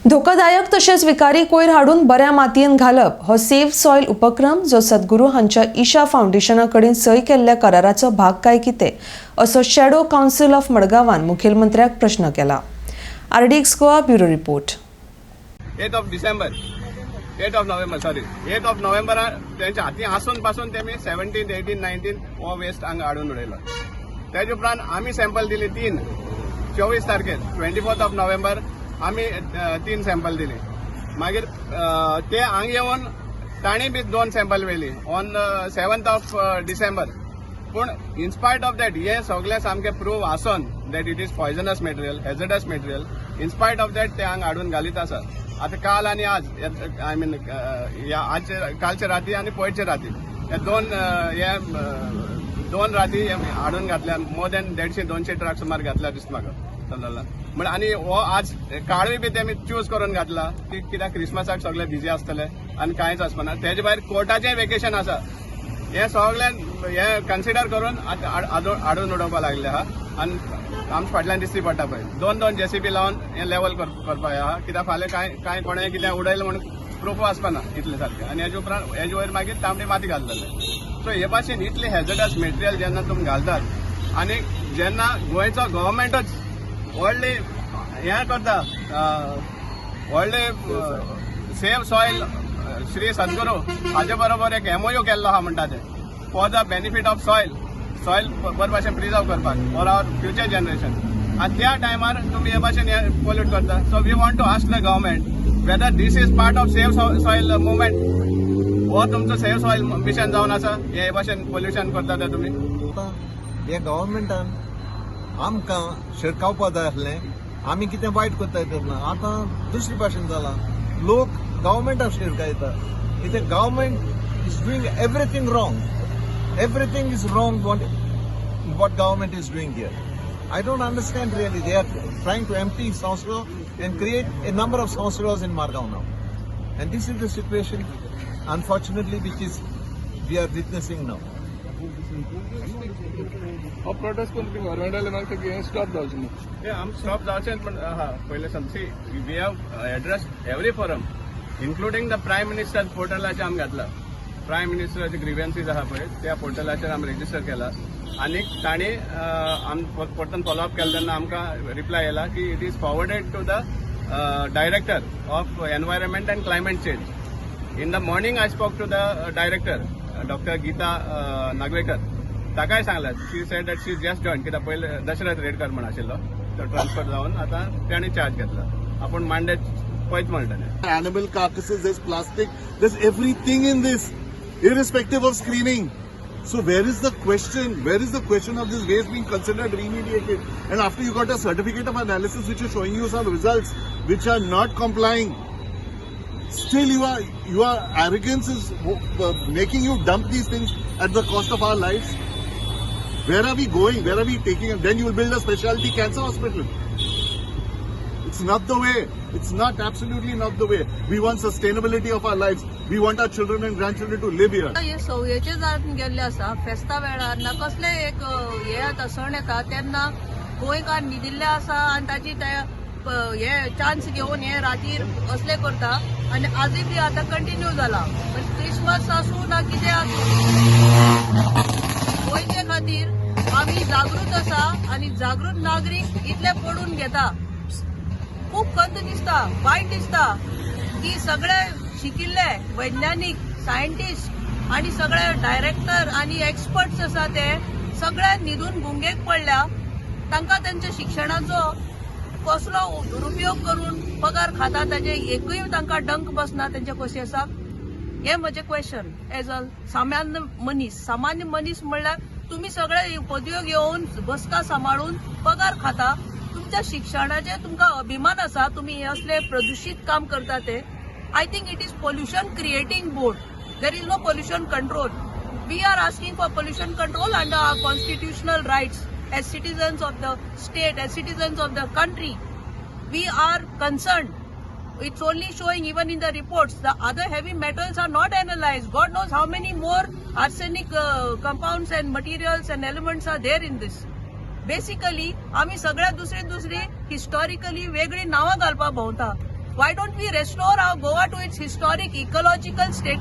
धोकादायक तशेंच विकारी कोयर हाडून बऱ्या मातयेन घालप हो सेव्ह सॉयल उपक्रम, जो सद्गुरू हांच्या ईशा फावंडेशना कडेन सय केल्ल्या कराराचो भाग काय कितें, असो शॅडो कावन्सील ऑफ मडगांवान मुखेलमंत्र्याक प्रश्न केला. RDX Goa, bureau report. 8th of December, 8th of November, sorry, 8th of नोव्हेंबरा तेंच्या हाती आसून पासून तेमी 17, 18, 19 हो वेस्ट हांगा हाडून उडयलो. तेजे उपरांत आमी सॅम्पल दिली तीन, 24 तारखेर, 24th of November आमी तीन सॅम्पल दिली. मागीर ते हांगा येवन तांणी बी दोन सॅम्पल व्हेली ऑन 7th of December. पूण इनस्पायट ऑफ that, हे सगळे सामके prove आसोन that it is poisonous material, hazardous material, in spite of that ते हांगा हाडून घालीत आसा. आतां काल आनी आज, I mean ह्या आजचे, कालचे राती आनी पयरचे राती, हे दोन हे 2 राती हे हाडून घातल्या. मोर दॅन 150 200 ट्रक सुमार घातल्या दिसता म्हाका, समजला? म्हण आनी हो आज काळूय बी तेमी चूज करून घातला की कित्याक क्रिसमसाक सगळे बिजी आसतले आनी कांयच आसपाना. तेजे भायर कोर्टाचें वेकेशन आसा. हे सगळे हे कन्सिडर करून आतां हाडून उडोवपा लागले आहा. आनी आमच्या फाटल्यान दिसती पडटा पळय, दोन दोन जेसीबी लावन हे लेवल करपाक आहा, कित्याक फाल्यां कांय कांय कोणें कितें उडयलें म्हणून प्रूफ आसपाना इतलें सारकें. आनी हेजे उपरांत हेजे वयर मागीर तांबडी माती घालतले. सो हे भाशेन इतलें हॅझर्डस मटेरियल जेन्ना तुमी घालतात आनी जेन्ना गोंयचो गव्हर्मेंटच व्हडली हें करता, व्हडले सेव्ह सॉयल श्री सद्गुरू हाजे बरोबर एक एमओयू केल्लो आहा म्हणटा ते, for the benefit of soil, soil बरे भाशेन प्रिजर्व करपाक फॉर our future generation, आनी त्या टायमार तुमी हे भाशेन हे पोल्यूट करता. So we want to ask the government whether this is part of Save Soil movement. हो तुमचो सेव्ह सॉयल मिशन जावन आसा, हे भाशेन पोल्युशन करता ते तुमी? आतां हे गव्हर्मेंटान आमकां शिरकावपा जाय आसलें, आमी कितें वायट करताय तेन्ना. आतां दुसरे भाशेन जालां, लोक गव्हर्मेंटाक शिरकायता. कितें government is doing everything wrong, everything is wrong what government is doing here. I don't understand really. They are trying to empty Sausro and create a number of Sausros in Margao now. And this is the situation, unfortunately, which is we are witnessing now. हो protest करून तुमी गव्हर्मेंटाले मागता की हें stop जावचें न्हू? हे आम स्टॉप जावचें, पण हा पयलें see, we have address every forum, including the Prime Minister पोर्टलाचेर आमी घातला. प्रायम मिनिस्टराचे ग्रिव्हन्सीज आहा पळय, त्या पोर्टलाचेर आमी रेजिस्टर केला आनी तांणी आम परतून फॉलोअप केलें तेन्ना आमकां रिप्लाय येयला की it is forwarded to the Director of Environment and Climate Change. In the morning I spoke to the director, Doctor Geeta Nagvekar. ताकाय सांगला. She said that she just join, कित्याक पयले दशरथ रेडकर म्हण आशिल्लो, तो ट्रान्सफर जावन आतां ताणें चार्ज घेतला. आपूण मांडे पळयत म्हणटलें. Animal carcasses, there's plastic, there's everything in this, irrespective of screening. So where is the question? Where is the question of this waste being considered remediated? And after you got a certificate of analysis which is showing you some results which are not complying, still your arrogance is making you dump these things at the cost of our lives. Where are we going? Where are we taking it? Then you will build a specialty cancer hospital. It's not the way. It's not, absolutely not the way. We want sustainability of our lives. We want our children and grandchildren to live here. हे संवयेचे जावन गेल्ले आसा. फेस्ता वेळार ना कसले एक हे येता, सण येता तेन्ना गोंयकार न्हिदिल्ले आसा आनी ताची ते हे चान्स घेवन हे रातीर असले करता आनी आजूय बी आतां कंटिन्यू जाला. म्हणजे क्रिसमस आसूं ना कितें आसूं, गोंयचे खातीर आमी जागृत आसा आनी जागृत नागरीक इतले पडून घेता. खूब खंत दिसता, वायट दिसता की सगळे शिकिल्ले वैज्ञानिक, सायंटिस्ट आणि सगळे डायरेक्टर आणि एक्सपर्ट्स आसा, ते सगळे न्हिदून गुंगेक पडल्या. तांकां तेंच्या शिक्षणाचो कसलो दुरुपयोग करून पगार खाता, ताजे एकूय तांकां डंक बसना तेंच्या कोशेसाक. हे म्हजें क्वेश्चन एज अ सामान्य मनीस. सामान्य मनीस म्हणल्यार तुमी सगळे पदव्यो घेवन बसका सांबाळून पगार खाता, तुमच्या शिक्षणाचे तुमकां अभिमान आसा, तुमी हे असले प्रदुशीत काम करता ते. I think it is pollution creating board. There is no pollution control. We are asking for pollution control under our constitutional rights as citizens of the state, as citizens of the country. We are concerned. It's only showing even in the reports, the other heavy metals are not analyzed. God knows how many more arsenic compounds and materials and elements are there in this. Basically, आमी सगळ्या दुसरी दुसरी historically वेगळी नांवां घालपाक भोंवता. Why don't we restore our Goa to its historic ecological state?